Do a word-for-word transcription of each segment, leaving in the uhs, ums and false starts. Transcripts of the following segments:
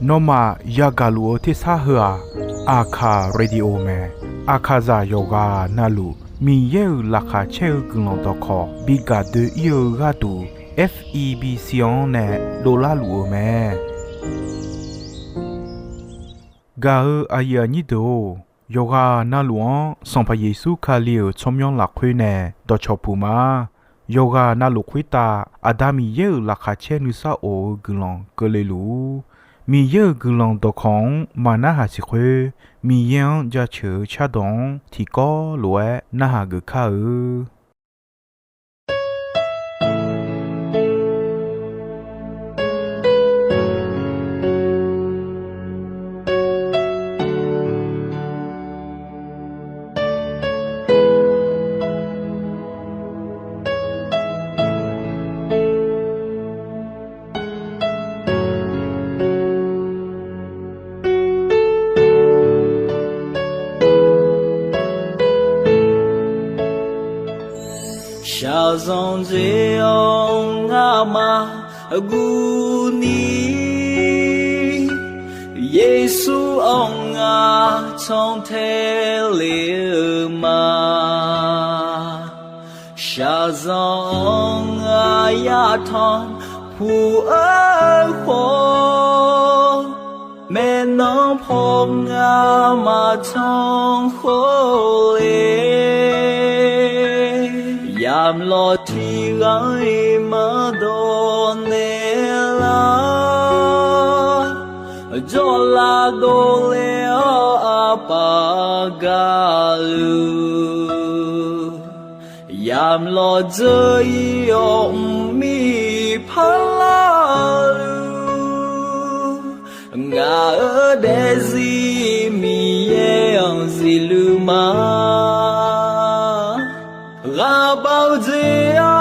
Nawmaf yagaq luf-eu tersar heu-aq, Aqkaq Radio mae. Aqkaqzaq yawqghaq navluf Miqyaer-euq laqkhaq caer-eu guiqlanq dawqkawq bi gaq doe-ir-eu gharduq, F E B C-anr nae dovlar luf-eu mae. Gaq-eu aqyuif aqnyir deuq-or, yawqghaq navluf-anr Sanqpaq Yeqsur Kali-euq tsawrmyanr lafkhoer nae dawqcawq puq ma. Yawqghaq navluf khoertav Aqda Miqyaer-euq laqkhaq caer nuisar of-eu guiqlanq keuvle luf-ur. Miqyaer-euq guiqlanq dawqkawq-anr maqnarhaq siq khoer, Miqyaer-anr jaceuq-eu cardawq-anr tiqkawv lof-aer narhaq geuf kar-eu. Shaqzanq dzae-awr ngamaf guvni, Yeqsur-anr ngaq cantae le-eu ma. Shaqzanq-anr ngaq yatanq puq-eu khawf, maeqnan paw ngamaf tanq khawf le. Yamq lawq tiq ghaq-iq maqdawq naeq lar, jawrlav dovle-awr aqpaf gaqluf, yamq lawq dzeur-ir-awr mqmir parlar-eu, ngaq-euq daefzir Miqyaer-anr zifluf ma. Ghaqbav-eu dzae-anr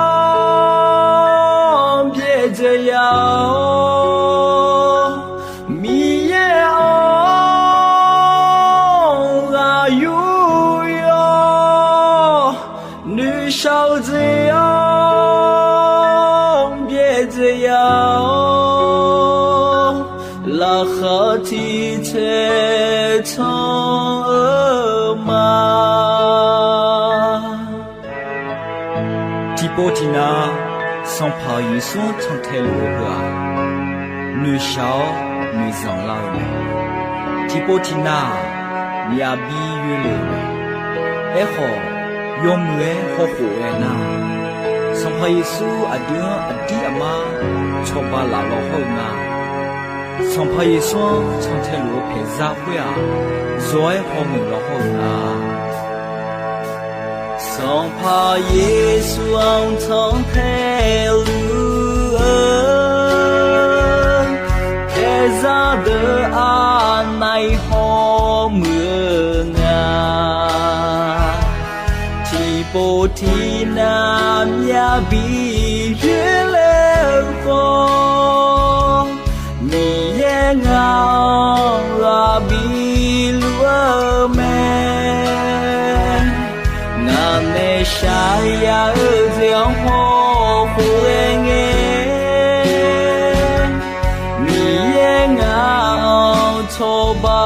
byaerdzae ya-awr, Miqyaer-anr ghaq yur yawr, noeqshaq-eu dzae-anr byaerdzae ya-awr, laqkhaq tiq taeq tanq-eu ma. Tiqpov tiqnav, Sanqpaq Yeqsur-anr cantae luf-eu heu-aq, noeqshaq-awr noeqzanq lar-eu mae. Tiqpov tiqnav-aq, myavbi yoerle-eu mae. Aerkhawf, yawmuiq-aer hawkhof-aer nar, Sanqpaq Yeqsur aqdui-anr aqdir aqmar cawba laf law hawr-eu nga. Sanqpaq Yeqsur-anr cantae luf-eu paeqzar khoer-aq, zawq-aer hawmuiq law hawr-eu nga. Sanqpaq Yeqsur-anr cantae luf-eu paeqzar deuq aqnav-iq hawmuiq-eu nga. Tiqpov tiqnav myavbi yoerle-eu khawf, Miqyaer ngaq-anr ghaq biluf-eu mae. Ngaq nae shaq ya-eu jeq-anr hawkhof-aer ngae, Miqyaer ngaq-anr cawba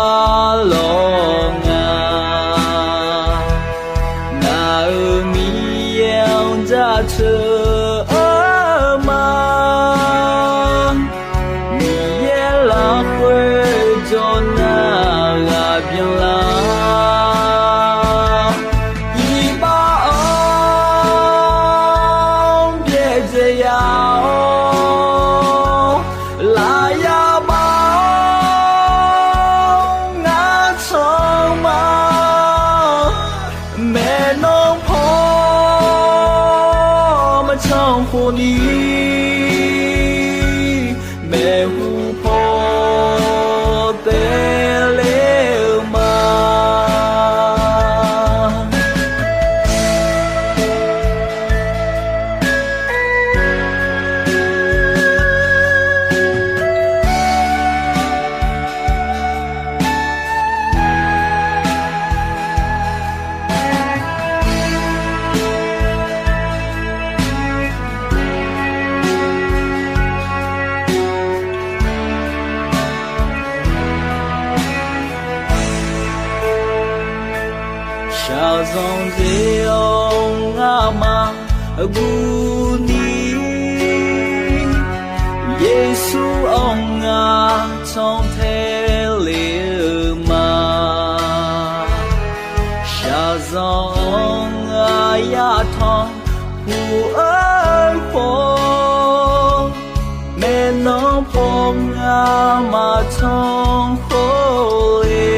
lawr nga. Ngaq-euq Miqyaer-anr jaceuq Zanqdzae-awr ngamaf guvni, Yeqsur-anr ngaq cantae le-eu ma. Shaqzanq-anr aqyaf tanqpuq-eu khawf, maeqnan paw ngamaf tanqkhov le.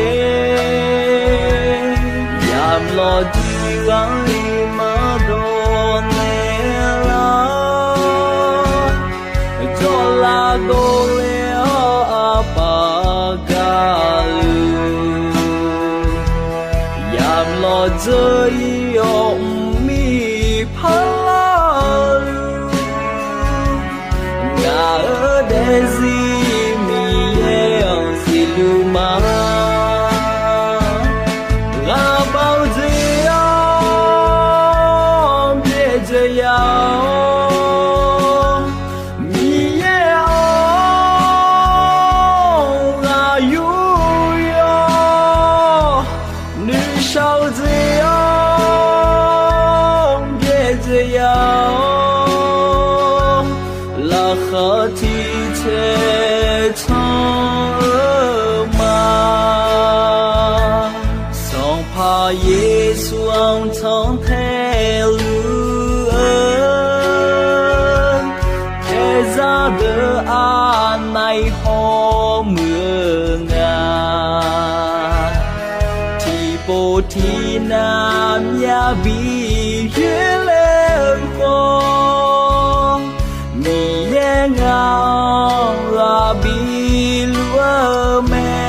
Yamlawq diq ghanli maqdawq naeqlar, jawrlav dovle-awr aqpaf gaqluf, yamlawq dzeur-ir-awr mqmir parlar-eu ngaq-euq daefzir Miqyaer-anr zifluf ma. Ghaqbav-eu jeq-anr byaerdzae ya-awr, Miqyaer-anr ghaq yur yawr, nuishar-eu jeq-anr byaerdzae ya-awr, laqkhaq tiq caer canr-eu ma. Sanqpaq Yeqsur-anr cantae luf-eu, khaeqzaq deuq aqnaeq-iq hawmuiq-eu nga. Tiqpov tiqnav myavbi yoerler-eu khawf, Miqyaer ngaq-anr ghaq biluf-eu mae.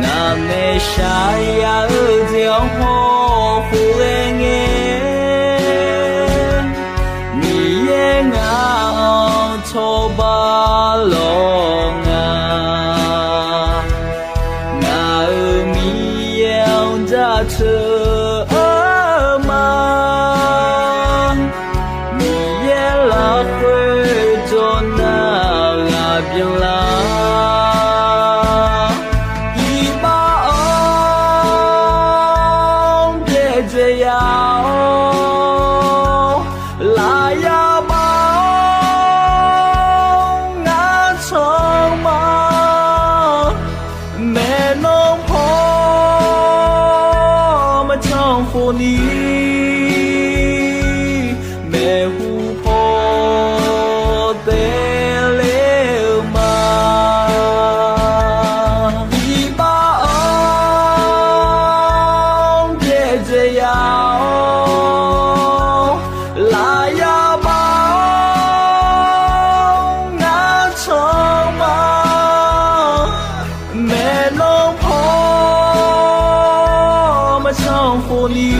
Ngaq nae shaqyaq yar-eu jeq-anr hawkhof ghae ngae, Miqyaer ngaq-anr cawba lawq nga. Ngaq-euq Miqyaer-anr jaceuq-eu ma. Miqyaer lafkhoer jawr nar ghaq byanlar, iqbax-anr byaerdzae ya-awr, lafyaq bax-awr ngar canr ma. Maeqnan paw maqcanr khofni, maeqhu paw taev ler-eu ma. Iqbax-anr byaerdzae ya-awr, lafyaq bax-awr ngar canr ma. Maeqnan paw maqcanr khofni,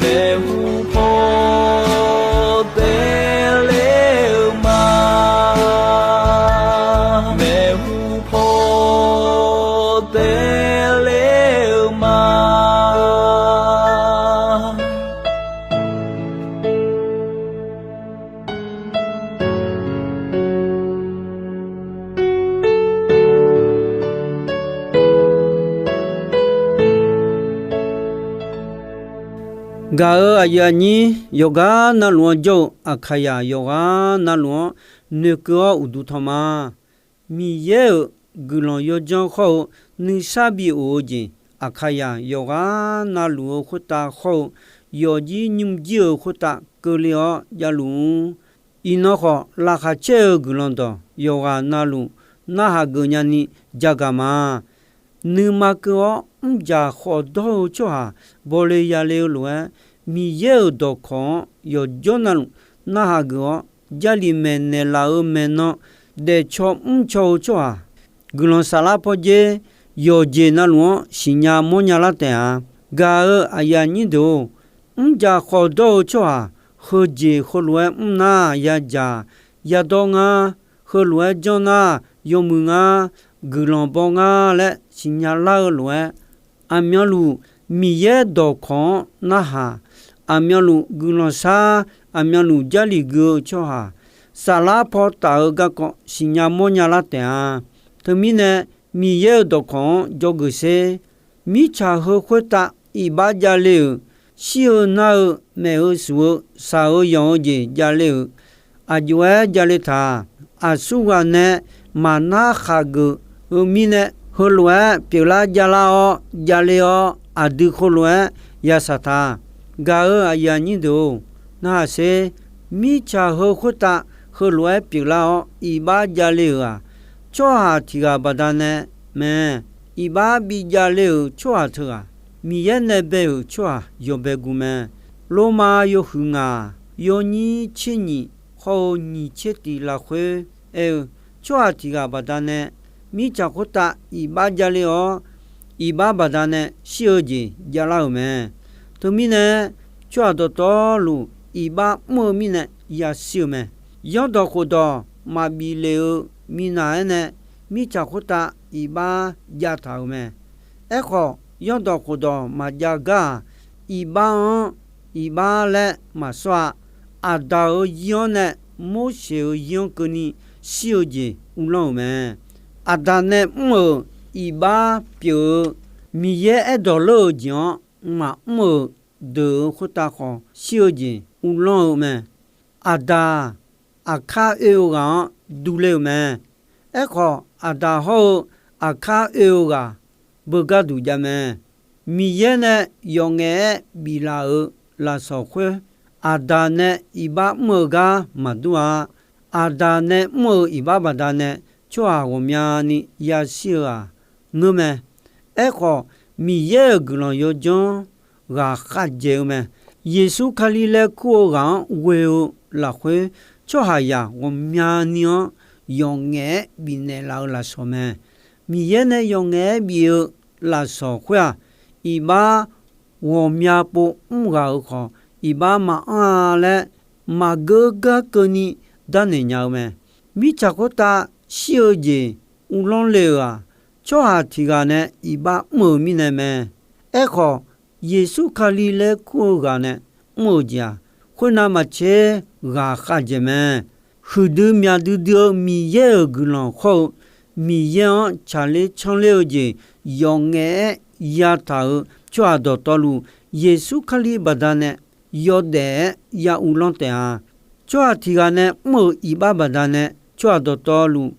maeqhu paw taev ler-eu ma. Maeqhu paw taev ler-eu ma. Gaq-euq aqyuif aqnyir yawqghaq navluf-anr jawr-eu Aqkaqyaq yawqghaq navluf-anr noeqkeuv-awr uqduq tanq ma. Miqyaer-euq guiqlanq yawdzanr khawr-eu nuisar bi of-eu jeq, Aqkaqyaq yawqghaq navluf-eu khoertav khawr-eu yawfjir nymrjir-euq khoertav keuvle-awr javluf-ur. Iqnan khawf, laqkhaq caer-eu guiqlanq dawq yawqghaq navluf narhaq geuf nyani jagaq ma. Nuima keuv-awr mrjaq khawf dawr-eu tsawrhaq bawle yale-eu lof-aer, Miqyaer-euq dawqkawq-anr yawqjawr navluf narhaq geuf-awr, Jarlif maeqnaeq laf-euq maeqnan daefcaw mrcaw-eu tsawrhaq, guiqlanq saflar pawdzer yawqjeq navluf-anr siqnya mawrnya lar taef-a. Gaq-euq aqyuif aqnyir deuq-or, mrjaq khawf dawr-eu tsawrhaq heujeq heulof-aer mr nar yadzaq yadawr ngar, heulof-aer janr nar yawmuiq ngar, guiqlanq baw ngar laer siqnya lar-eu lof-aer, aqmyanluf Miqyaer dawqkawq-anr narhaq, aqmyanluf guiqlanq shar, aqmyanluf Jarlif gui-eu tsawrhaq, saflar paw taf-eu garkawv siqnya mawrnya lar taef-a. Teumirnae, Miqyaer-euq dawqkawq-anr dzawgeuf sher. Mirtsaq heu khoertav iqbax javle-euq, shir-eu nar-eu, maef-eu shuf-eu, shaq-eu yanq-eu jeq javle-euq, aqjox-aer javle taq. Aqsurghaq nae maqnar khaqgeuf-eu mirnae, heulof-aer pyeuflar javlar-awr javle-awr, aqdui khoerlof-aer yashaq taq. Gaq-euq aqyuif aqnyir deuq-or, narhaq sher. Mirtsaq heu khoertav heulof-aer pyeuflar-awr iqbax javle-euq-aq, tsawrhaq tiq ghaq baqdanae mae. Iqbax bi javle-euq tsawrhaq teughaq, Miqyaer nae bae-euq tsawrhaq yawbae gu mae. Lormav yawhuiq ngaq, yawnyir tser nyiq hawr-eu nyiq tser tiq lafkhoer aer-eu, tsawrhaq tiq ghaq baqdanae mirtsaq khoertav iqbax javle-awr, iqbax baqdanae shir-eu jeq javlar-euq mae. Teumirnae, tsawrhaq dawqtawvluf iqbax mr-eu mirnae yashir-eu mae. Yanrdawq khofdawq maqbif lef-eu minav-aer nae, mirtsaq khoertav iqbax jav taq-euq mae. Aerkhawf, yanrdawq khofdawq maqjav gar-aq, iqbax-anr iqbax laer maqsawr-a. Aqdaq-euq yir-anr nae Morseq-euq yir-anr keuvni shir-eu jeq uvlanr-euq mae. Aqdaq nae mr-euq iqbax pyeuf-eu, Miqyaer aerdawq leur-eu jeq-anr maqmr-euq deuq-euq khoertav khawf, shir-eu jeq uvlanr-eu mae. Aqdaq, aqkar oe-eu ghaq-anr durler-eu mae. Aerkhawf, Aqdaq hawr-eu aqkar oe-eu ghaq beugar duq jav mae. Miqyaer nae yawf ngaef-aer biflaf-euq lafsawq khoer, Aqdaq nae iqbax mr-eu gar maqdur-a. Aqdaq nae mr-euq iqbax baqdanae tsawrhaq ghawqmyani yashir-eu-aq, ngeur mae. Aerkhawf, Miqyaer-euq guiqlanq yawdzanr ghaq khav dzaeq-eu mae. Yeqsur Kali laer kur-eu ghaq-anr ghoe-eu lafkhoer, tsawrhaqzaq ghawqmyani-anr yawf ngaef-aer bifnaeq laf-eu lafsawq mae. Miqyaer nae yawf ngaef-aer bif-eu lafsawq khoer-aq, iqbax ghawqmya pov mr ghaq-euq khawf, iqbax maqanr-a laer maqgeur gar keuvni darnaeq nya-eu mae. Mirtsaq khoertav shir-eu jeq uvlanr le-euq-aq, tsawrhaq tiq ghaq nae iqbax mr-euq mirnae mae. Aerkhawf, Yeqsur Kali laer kur-eu ghaq nae mr-euq jeq-aq, khoernav maqtser ghaq khav dzaeq mae. Huiqdui myaq duidui-eu Miqyaer-euq guiqlanq hawr-eu, Miqyaer-anr tsaqler canler-eu jeq yawf ngaef-aer yataq-euq tsawrhaq dawqtawvluf, Yeqsur Kali baqdanae yawdaef-aer ya uvlanr taef-a. Tsawrhaq tiq ghaq nae mr-euq iqbax baqdanae tsawrhaq dawqtawvluf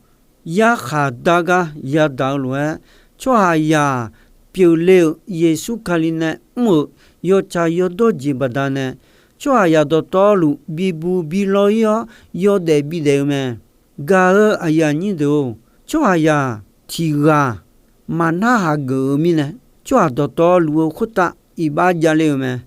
yarkhaq dar gar yadaq-eu lof-aer, tsawrhaqzaq pyeufle-euq Yeqsur Kali nae mr-euq yawtsaq yawdawr jeq baqdanae, tsawrhaqzaq dawqtawvluf bibuq bi law-ir-awr yawdaef bidaef-eu mae. Gaq-euq aqyuif aqnyir deuq-or, tsawrhaqzaq tiq ghaq maqnar haq geuf-eu mirnae, tsawrhaq dawqtawvluf-eu khoertav iqbax javle-eu mae.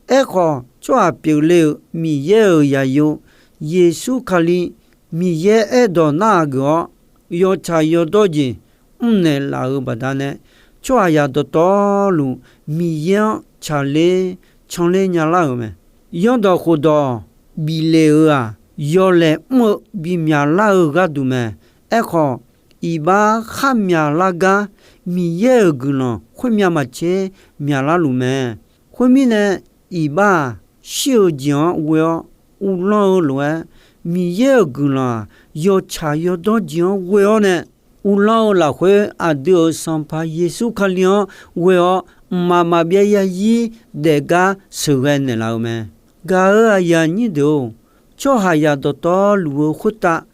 Aerkhawf, tsawrhaq pyeufle-euq Miqyaer-euq zaqyo Yeqsur Kali, Miqyaer aerdawq nar-aq geuf-awr, yawtsaq yawdawr jeq mrnaeq laf-euq baqdanae, tsawrhaqzaq dawqtawvluf Miqyaer-anr tsaqler canler nyalar-euq mae. Yanrdawq khofdawq bif le-euq-aq, yawlaeq mr-eu bimyaq lar-eu gharduq mae. Aerkhawf, iqbax khar myaqlar gar Miqyaer-euq guiqlanq khoermyav maqtser myaqlar luf mae. Khoermirnae, iqbax-aq, shir-eu jeq-anr ghoe-awr uvlanr-eu lof-aer, Miqyaer-euq guiqlanq-aq, yawtsaq yawdawr jeq-anr ghoe-awr nae uvlanr-eu lafkhoer, aqdui-euq Sanqpaq Yeqsur Kali-anr ghoe-awr mqmaq maqbyav yarzir daef gar sheuqghae naeqlaf-eu mae. Gaq-euq aqyuif aqnyir deuq-or, tsawrhaqzaq dawqtawvluf-eu khoertav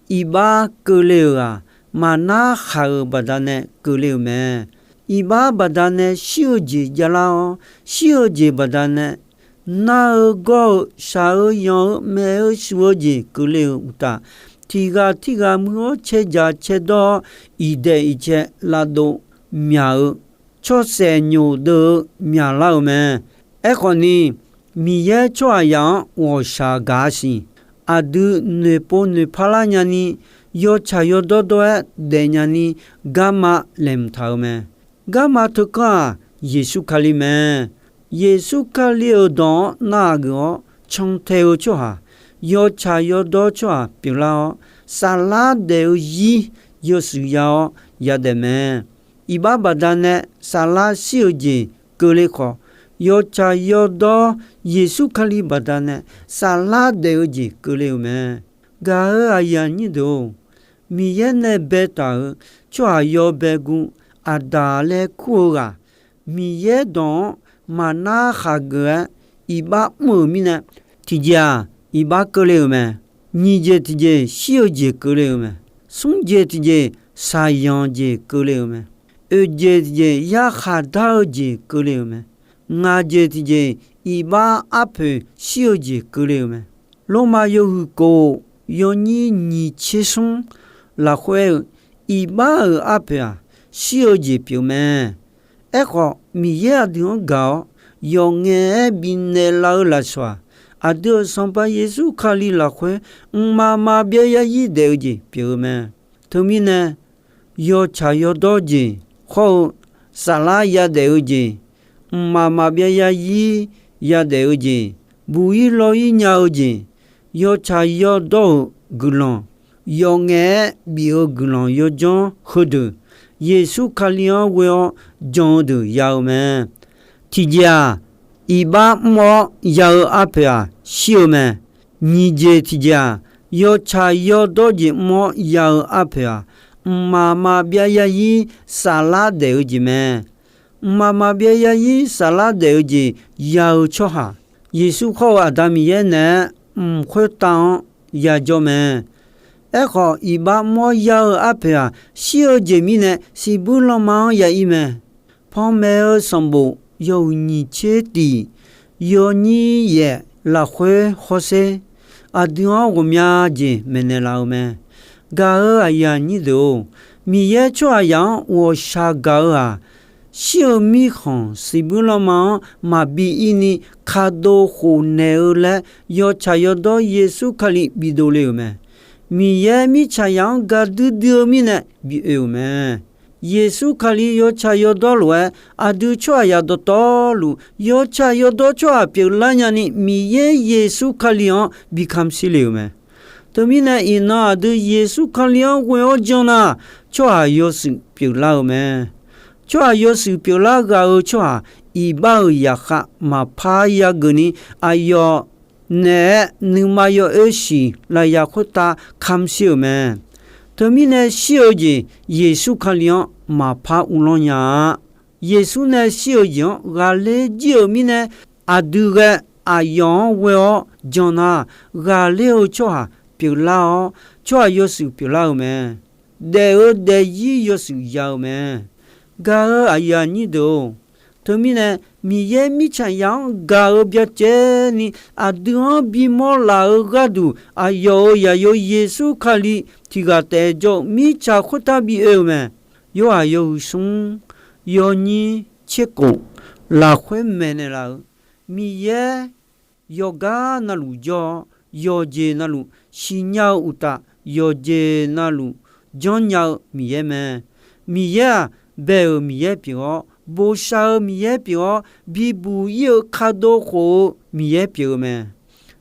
iqbax keuvle-euq-aq, maqnar khaq-euq baqdanae keuvle-euq mae. Iqbax baqdanae shir-eu jeq javlar-awr, shir-eu jeq baqdanae nar-eu gawr-eu shaq-eu yanq-eu maeq-eu shuf-eu jeq keuvle-euq uqtaf, tiq ghaq tirghaq muiq-awr cae dzaq cae dawr-awr, iqdaeq iqcae lavdov myaq-eu, tsawrsaef nyoq deuv-eu myaqlar-euq mae. Aerkhawfni, Miqyaer tsawrhaqzaq-anr ghawqshaq gaq-a siq. Aqdui noeqpov noeqpar lar nyani, yawtsaq yawdawr dawr-aer daefnya ni, garma laeqhmq taq-euq mae. Garma teukanr-aq, Yeqsur Kali mae. Yeqsur Kali-euq dawq-anr nar-aq geuf-awr cantae-eu tsawrhaq, yawtsaq yawdawr tsawrhaq pyeuflar-awr, saflar daef-eu zir yawshuif ya-awr yadaef mae. Iqbax baqdanae saflar shir-eu jeq keuvle khawf, yawtsaq yawdawr Yeqsur Kali baqdanae saflar daef-eu jeq keuvle-euq mae. Gaq-euq aqyuif aqnyir deuq-or, Miqyaer nae baetaq-euq tsawrhaq yawbae gu Aqdaq laer kur-eu ghaq, Miqyaer dawq-anr maqnar khaqgeuf-aer iqbax mr-euq mirnae, tiqjeq-aq, iqbax keuvle-euq mae. Nyiq jeq tiqjeq shir-eu jeq keuvle-euq mae. Smr jeq tiqjeq shaqyanq jeq keuvle-euq mae. Oeq jeq tiqjeq yarkhaq dar-eu jeq keuvle-euq mae. Ngaq jeq tiqjeq iqbax arpoeq shir-eu jeq keuvle-euq mae. Lormav yawhuiq kof yawnyir nyiq tser smr lafkhoer-eu iqbax-euq arpoeq-aq, shir-eu jeq pyeuf mae. Aerkhawf, Miqyaer aqdui-anr gaq-awr yawf ngaef-aer bifnaeq laf-eu lafsawq-aq, aqdui-euq Sanqpaq Yeqsur Kali lafkhoer mqmaq maqbyav yarzir daef-eu jeq pyeuf-eu mae. Teumirnae, yawtsaq yawdawr jeq hawr-eu saflar yadaef-eu jeq, mqmaq maqbyav yarzir yadaef-eu jeq, buq-ir law-ir nya-eu jeq, yawtsaq yawdawr-euq guiqlanq, yawf ngaef-aer bif-eu guiqlanq yawdzanr heudeuq, Yeqsur Kali-anr ghoe-awr jan-eu deuq ya-eu mae. Tiqjeq-aq, iqbax mr-awr ya-eu arpoeq-aq, shir-eu mae. Nyiq jeq tiqjeq-aq, yawtsaq yawdawr jeq mr-awr ya-eu arpoeq-aq, mqmaq maqbyav yarzir saflar daef-eu jeq mae. Mqmaq maqbyav yarzir saflar daef-eu jeq ya-eu tsawrhaq, Yeqsur khawr-eu Aqda Miqyaer naeq-aer mq khoertav-anr yajawr mae. Aerkhawf, iqbax mr-awr ya-eu arpoeq-aq, shir-eu jeq mirnae siqbuir lanma-anr ya-ir mae. Panmaeq-eu sanqbof yawhuiq nyiq tser tiq yawnyir yaef lafkhoer hawsher, aqdui-anr ghawqmya jeq maeqnaeq laf-eu mae. Gaq-euq aqyuif aqnyir deuq-or, Miqyaer tsawrhaqzaq-anr ghawqshaq gaq-eu-aq, shir-eu mirkhanq siqbuir lanma-anr maqbi ir ni kadov khof naeq-eu laer yawtsaq yawdawr Yeqsur Kali bidov le-euq mae. Miqyaer mirtsaqzaq-anr gaqdui dui-eu mirnae bi oe-euq mae. Yeqsur Kali yawtsaq yawdawr lof-aer aqdui tsawrhaqzaq dawqtawvluf yawtsaq yawdawr tsawrhaq pyeuflar nyani Miqyaer Yeqsur Kali-anr bi kamq shir le-euq mae. Teumirnae iqnan aqdui Yeqsur Kali-anr ghoe-awr jan nar, tsawrhaq yawshuif pyeuflar-eu mae. Tsawrhaq yawshuif pyeuflar ghaq-eu tsawrhaq iqbax-euq zaqkhav maqpar yageuf ni aqyawf naeq-aer nuima yawoer siq lafyaq khoertav kamq shir-euq mae. Teumirnae shir-eu jeq Yeqsur Kali-anr maqpar uvlanr nya-a. Yeqsur nae shir-eu jeq-anr ghaqler jir-euq mirnae, aqdui ghae aqyawf-anr ghoe-awr jan nar, ghaqler-eu tsawrhaq pyeuflar-awr, tsawrhaq yawshuif pyeuflar-eu mae. Daef-eu daefzir yawshuif ya-eu mae. Gaq-euq aqyuif aqnyir deuq-or, teumirnae Miqyaer mirtsaqzaq-anr gaq-eu byacaevni aqdui-anr bimawr laf-eu gharduq, aqyawf-euq zaqyo Yeqsur Kali tiqghaq taef-aer jawr-eu mirtsaq khoertav bi oe-eu mae. Yorhaq yawhuiq smr yawnyir tserkof lafkhoer maeqnaeq laf-euq, Miqyaer yawqgar navluf jawr-awr, yawqjeq navluf siqnya-eu uqtaf, yawqjeq navluf janrnya-eu Miqyaer mae. Miqyaer-aq, bae-euq Miqyaer pyeuf-awr, boshaq-eu Miqyaer pyeuf-awr, bibuq ir-eu kadov khof-eu Miqyaer pyeuf-eu mae.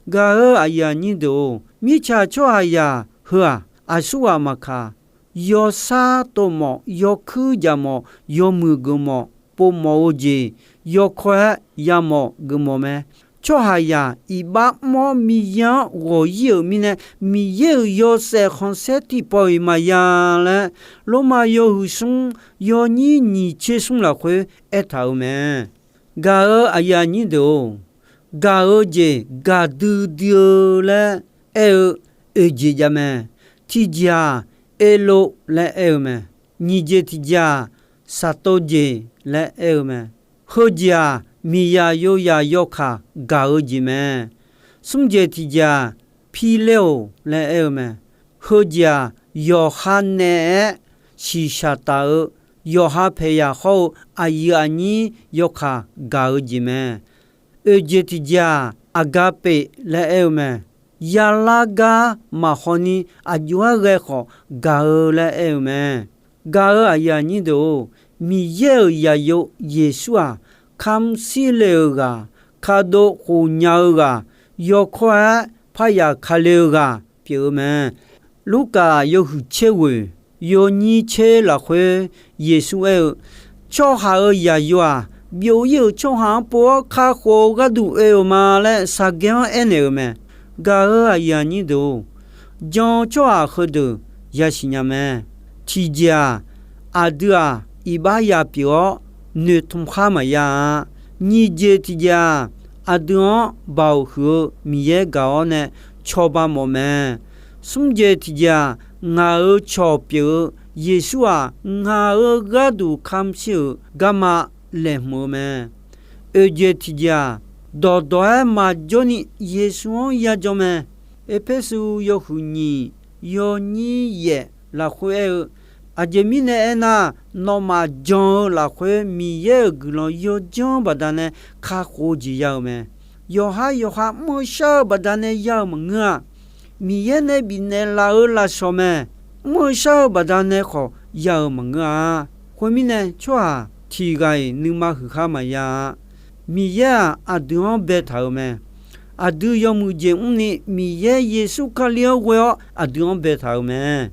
Gaq-euq aqyuif aqnyir deuq-or, mirtsaq tsawrhaqzaq heu-aq, aqsurghaq maqkaq, yawsar tov mawf, yawkuir jaq mawf, yawmuiq geufmawf, povmawf-eu jeq yawkawr-aer yamawf geufmawf mae. Tsawrhaqzaq iqbax mr-awr Miqyaer-anr ghawq ir-euq mirnae, Miqyaer-euq yawshaef khanqsaer tiqpawf-iq maqya laer, Lormav yawhuiq smr yawnyir nyiq tser smr lafkhoer aertaq-euq mae. Gaq-euq aqyuif aqnyir deuq-or, gaq-eu jeq gaqdui dui-eu laer aer-eu oeq jeq jav mae. Tiqjeq-aq, Erlov laer aer-eu mae. Nyiq jeq tiqjeq-aq, Saqtov jeq laer aer-eu mae. Heujeq-aq, miqzaq yozaq yawkaq gaq-eu jeq mae. Smr jeq tiqjeq-aq, Pirler-or laer aer-eu mae. Heujeq-aq, yawqha naeq-aer shiqshaq taf-eu yawqha paeqyaq hawr-eu aqyuif aqnyir yawkaq gaq-eu jeq mae. Oeq jeq tiqjeq-aq, Aqgaqpeq laer aer-eu mae. Yalar gar maqhaw ni aqjox-aer ghae khawf gaq-eu laer aer-eu mae. Gaq-euq aqyuif aqnyir deuq-or, Miqyaer-euq zaqyo Yeqsur-aq, kamq shir le-euq ghaq, kadov khofnya-eu ghaq, yawkawr-aer paryaq kale-eu ghaq pyeuf-eu mae. Lurkaf yawhuiq tser ghoeq yawnyir tser lafkhoer Yeqsur aer-eu, Tsawrhaq-euq zaqyo-aq, byov ir-euq tsawrhaq-anr pov-awr kakhof-eu gharduq oe-euq ma laer Saqgaer-anr aernaeq-euq mae. Gaq-euq aqyuif aqnyir deuq-or, jan-eu tsawrhaq heudeuq yasiq nya mae. Tiqjeq-aq, aqdui-aq iqbax ya pyeuf-awr noeqtmq khar maqya-a. Nyiq jeq tiqjeq-aq, aqdui-anr baoq huiq-eu Miqyaer gaq-awr nae cawba mawf mae. Smr jeq tiqjeq-aq, ngaq-euq cawq pyeuf-eu Yeqsur-aq, ngaq-euq gharduq kamqshir-euq garma laeqhmq-eu mae. Oeq jeq tiqjeq-aq, dawqdawq-aer maqjawr ni Yeqsur-anr yajan mae. Erpersu yawhuiq nyiq yawnyir yaef lafkhoer aer-eu, aqjeq mirnae aernar, nawmaf jan-eu lafkhoer Miqyaer-euq guiqlanq yawdzanr baqdanae kakhof-eu jeq ya-euq mae. Yawqhar yawqha mr-eu shar-eu baqdanae ya-euq maqngeur-a. Miqyaer nae bifnaeq laf-euq lafsawq mae. Mr-eu shar-eu baqdanae khawf ya-euq maqngeur-a. Khoermirnae, tsawrhaq tiq ghaq-iq nuima huiq khar maqya-a. Miqyaer-aq, aqdui-anr baetaq-euq mae. Aqdui yawmuiq jeq mrni Miqyaer Yeqsur Kali-anr ghoe-awr aqdui-anr baetaq-euq mae.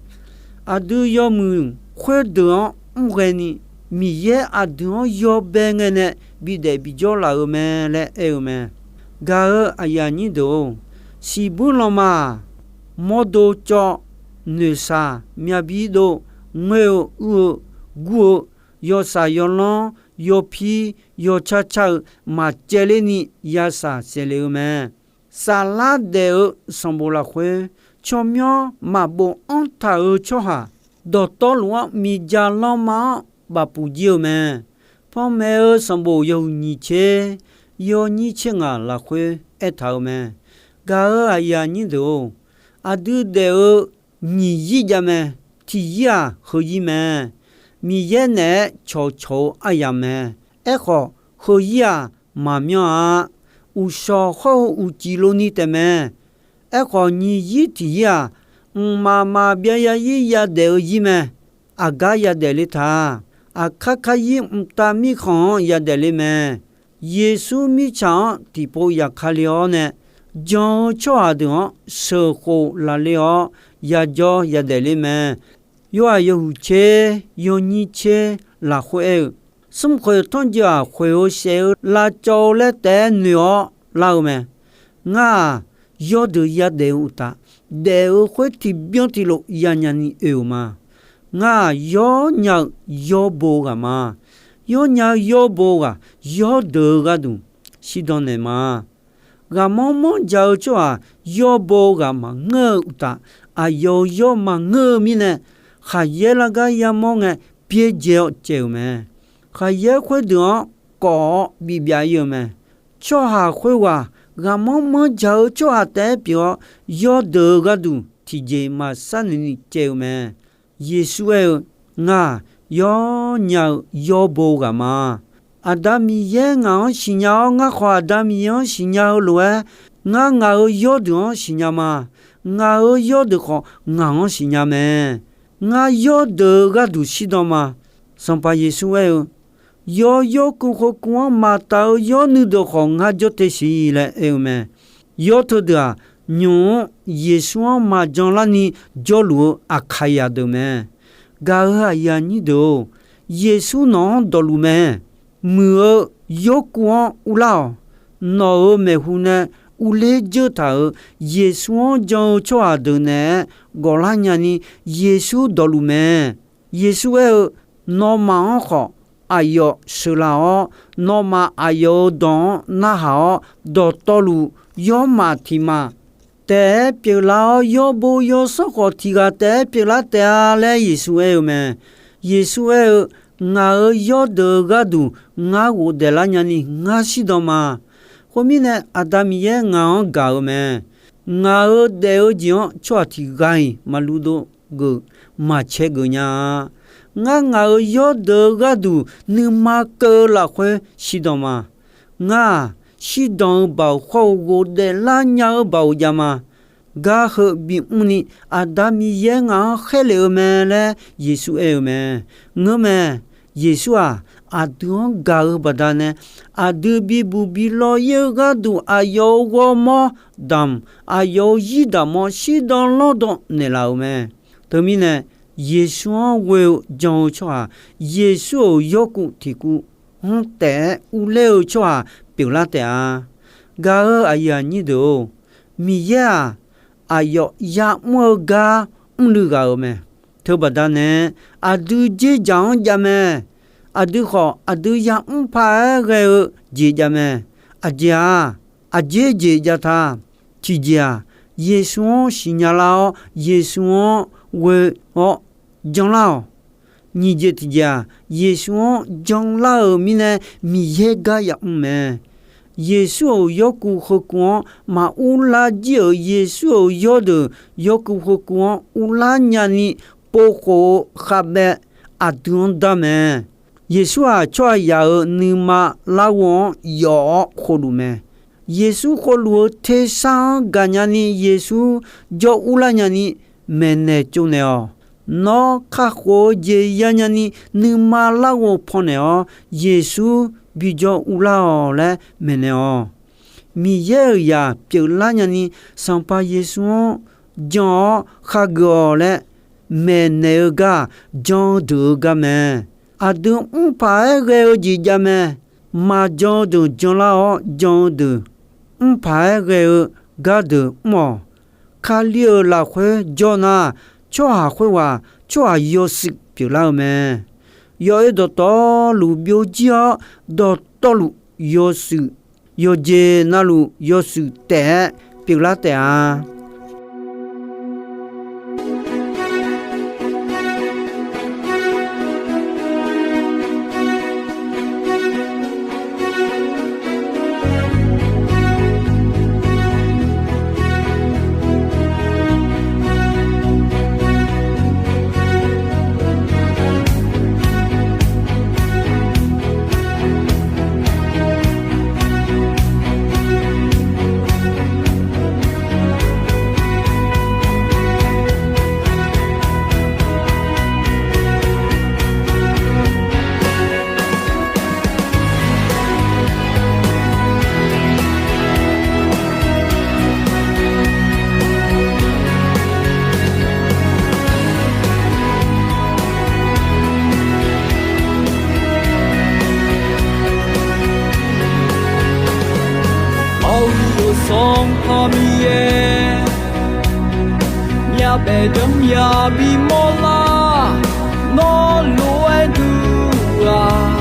Aqdui yawmuiq khoerdeuq-anr mrghae ni, Miqyaer aqdui-anr yawbae ngae nae bidaef bijawr laf-euq mae laer aer-eu mae. Gaq-euq aqyuif aqnyir deuq-or, siqbuir lanma-aq, mawrdo cawv, noeqshaq, myavbir dov, ngoer-eu, uir-eu, gur-eu, yawshaq yawlanr, yawpir, yawcar car-eu maqcaevler ni yashaq saeqle-eu mae. Saflar daef-eu sanqbof lafkhoer, tsawrmyanr maqbof anrtaq-euq tsawrhaq, dawqtawvluf-anr miqdzaq lanma-anr bafpuq jir-eu mae. Panmaeq-eu sanqbof yawhuiq nyiq tser yawnyir tser ngaq lafkhoer aertaq-euq mae. Gaq-euq aqyuif aqnyir deuq-or, aqdui daef-eu nyiq yir jav mae. Tiq yir-aq, heuzir mae. Miqyaer naeq-aer cawqcawq-eu aryamq mae. Aerkhawf, heuzir-aq, maqmyanr-a. Uqshawq hawr-eu uqcif lov ni taef mae. Aerkhawf, nyiq yir tiq yir-aq, mqmaq maqbyav zarzir yadaef-eu zir mae. Aqgar yadaef ler ta. Aqkar karyir mqtav mirkhanq-anr yadaef ler mae. Yeqsur mirtsaq-anr tiqpov yaf kale-awr nae, jan-eu tsawrhaq deuq-anr sheuqkhof lafle-awr yajawr yadaef ler mae. Yorhaq yawhuiq tser yawnyir tser lafkhoer aer-eu, smrkhoeq tanrjoe-aq, khoeq-eu shaef-eu lavcawv-eu laer taef-aer noeq-awr lar-eu mae. Ngar-aq, yawrdeuq yadaef-eu uqtaf, daef-eu khoer tiqbyan tiqlof yanya ni oe-euq ma. Ngar-aq, yawnya-eu yawbo ghaq ma. Yawnya-eu yawbo ghaq, yawrdeuq-eu gharduq shirdan naeq ma. Ghaqmanr manrjaq-eu tsawrhaq yawbo ghaq maqngeur-eu uqtaf, aqyawf-euq yawr maqngeur-eu mirnae, khaqyaer lar gar yamawr ngae, byaerdzae-awr caev-euq mae. Khaqyaer khoerdeuq-anr kawf-awr bibyav ir-eu mae. Tsawrhaq khoerghaq ghaqmanr manrjaq-eu tsawrhaq taef-aer pyeuf-awr, yawrdeuq-eu gharduq tiqjeq maqsar noeq ni caev-eu mae. Yeqsur aer-eu, Ngar-aq, yawnya-eu yawbo ghaq ma. Aqda Miqyaer ngaq-anr siqnya-awr, ngar khawf Aqda Miqyaer-anr siqnya-eu lof-aer, ngar ngaq-euq yawrdeuq-anr siqnya ma. Ngaq-euq yawrdeuq khawf ngaq-anr siqnya mae. Ngar yawrdeuq-eu gharduq shirdan ma. Sanqpaq Yeqsur aer-eu, Yawr yawrkuv khoerkuv-anr maqtaf-eu yawr nuideuq khawf ngar jawr te siq laer aer-eu mae. Yawr teudeuq-aq, nymq-mr Yeqsur-anr maqjan larni jawrluf-eu Aqkaqyaq deuq mae. Gaq-euq aqyuif aqnyir deuq-or, Yeqsur nawq-anr dawqluf mae. Muiq-eu yawrkuv-anr urlar-awq. Nawq-euq maeqhu nae urler dzeur taq-euq Yeqsur-anr jan-eu tsawrhaq deuq naeq-aer gawqlar nyani Yeqsur dawqluf mae. Yeqsur aer-eu, Nawmaf-anr khawf aqyawf sheuqlaf-awr, nawmaf aqyawf-euq dawq-anr narhaq-awr, dawqtawvluf yawrmaf tiq maf taef-aer pyeuflar-awr, yawbo yawsanr khawf tiq ghaq taef-aer pyeuflar taef-a laer Yeqsur aer-eu mae. Yeqsur aer-eu, Ngaq-euq yawrdeuq-eu gharduq ngar ghofdaef lar nyani ngar shirdan ma. Khoermirnae, Aqda Miqyaer ngaq-anr gaq-eu mae. Ngaq-euq daef-eu jeq-anr tsawrhaq tiq ghaq-iq maqluv dov geuf, maqcae geuf nya-a. Ngar ngaq-euq yawrdeuq-eu gharduq nuima keuv-eu lafkhoer shirdan ma. Ngar-aq, shirdan-eu baoq khawr-eu ghofdaef lar nya-eu baoq jav ma. Gar heu bimr ni, Aqda Miqyaer ngaq-anr khaerlef-eu mae laer Yeqsur aer-eu mae. Ngeurmae. Yeqsur-aq, aqdui-anr gaq-eu baqdanae, aqdui bibuq bi law ir-eu gharduq aqyawf-euq ghawrmawr damq, aqyawf-euq zir daq mawr shirdan lanrdan naeqlaf-euq mae. Teumirnae, Yeqsur-anr ghoe-eu jan-eu tsawrhaq, Yeqsur-euq yawrkuv tiqkuv-anr taef-aer urler-eu tsawrhaq pyeuflar taef-a. Gaq-eu aqyuif aqnyir deuq-or, Miqyaer-aq, aqyawf ya'mr-eu gar mrluiv ghaq-euq mae. Teubaqda nae, aqdui dzerdzaq-anr jav mae. Aqdui khawf, aqdui yamr paq-aer ghae-eu jeq jav mae. Aqjeq-aq, aqjeq jeq jav ta. Tiqjeq-aq, Yeqsur-anr siqnya lar-awr, Yeqsur-anr ghoe-awr janlar-awq. Nyiq jeq tiqjeq-aq, Yeqsur-anr janlar-euq mirnae Miqyaer gar yamr mae. Yeqsur-euq yawkuv heukuv-anr maq urlar jir-euq Yeqsur-euq yawrdeuq yawkuv heukuv-anr urlar nyani povkhof-eu khavbaev aqdui-anr dar mae. Yeqsur-aq, tsawrhaqzaq-euq nuima larghov-anr yawf-awr khovluf mae. Yeqsur khovluf-eu tersar-anr gaqnya ni Yeqsur jawr urlar nyani maeqnaeq tsovnaeq-awq. Nawr kakhof-eu jeq yanya ni nuima larghov pannaeq-awr, Yeqsur bijawr urlar-awq laer maeqnaeq-awq. Miqyaer-euq zaq pyeuflar nyani Sanqpaq Yeqsur-anr jan-awr khageuf-awq laer maeqnaeq-eu gar-aq, jan-eu deuq-eu gar mae. Aqdui mr paq-aer ghae-eu jeq jav mae. Maqjan-eu deuq janlar-awr jan-eu deuq, mr paq-aer ghae-eu gardeuq mr-awq. Kali-euq lafkhoer jawr nar, tsawrhaq khoerghaq tsawrhaq yawshuif pyeuflar-eu mae. Yawoer dawqtawvluf byov jir-awr, dawqtawvluf yawshuif, yawqjeq navluf yawshuif taef-aer pyeuflar taef-a. Aqyuif-euq Sanqpaq Miqyaer, myavbaef janr myaq bimawr lar, nawr lof-aer duq-aq,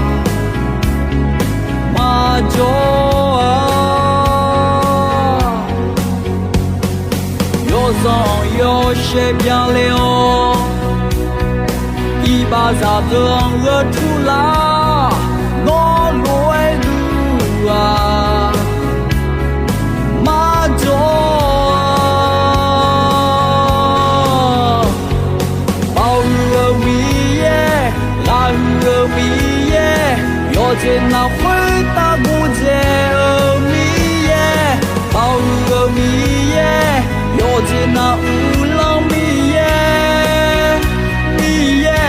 maqjawr-a. Yawzanq yawshaef byale-awr, iqbaxzaq deuq-anr gheurtur lar, nawr lof-aer duq-aq, maqjawr-a. Baoq huiq-eu Miqyaer, ghaq huiq-eu Miqyaer, yawqjeq navluf khoertav gordzaeq-eu Miqyaer, baoq huiq-eu Miqyaer, yawqjeq nav uiqlanq Miqyaer, Miqyaer.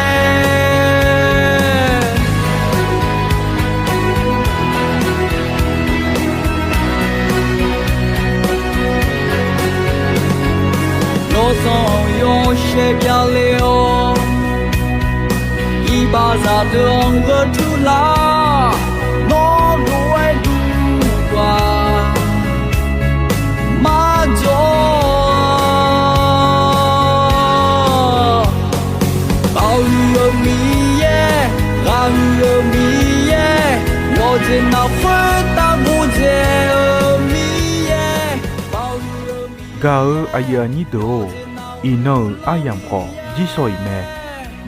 Yawzanq yawshaef byale-awr, iqbaxzaq deuq-anr gheurtur lar, nawr lof-aer duq-aq, maqjawr-a. Baoq huiq-eu Miqyaer, ghaq huiq-eu Miqyaer, yawqjeq navluf khoertav gordzaeq-eu Miqyaer, baoq huiq-eu Miqyaer. Gaq-eu aqyuif aqnyir deuq-or, iqnan-euq aryamq khawf jirsawq iq mae.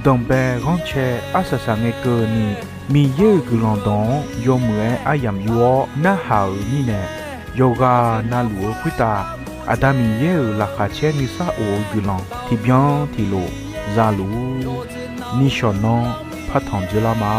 Danqbae ghanrcae arsaq saqngae keuvni, Miqyaer-euq guiqlanq dawq-anr yawmuiq-aer aryamq yur-awr narhaq-euq mirnae, yawqghaq navluf-eu khoertav Aqda Miqyaer-euq laqkhaq caer nuisar of-eu guiqlanq tiqbyan tiqlof za luf-ur. Nishawq nanr partanq dzeurlar ma.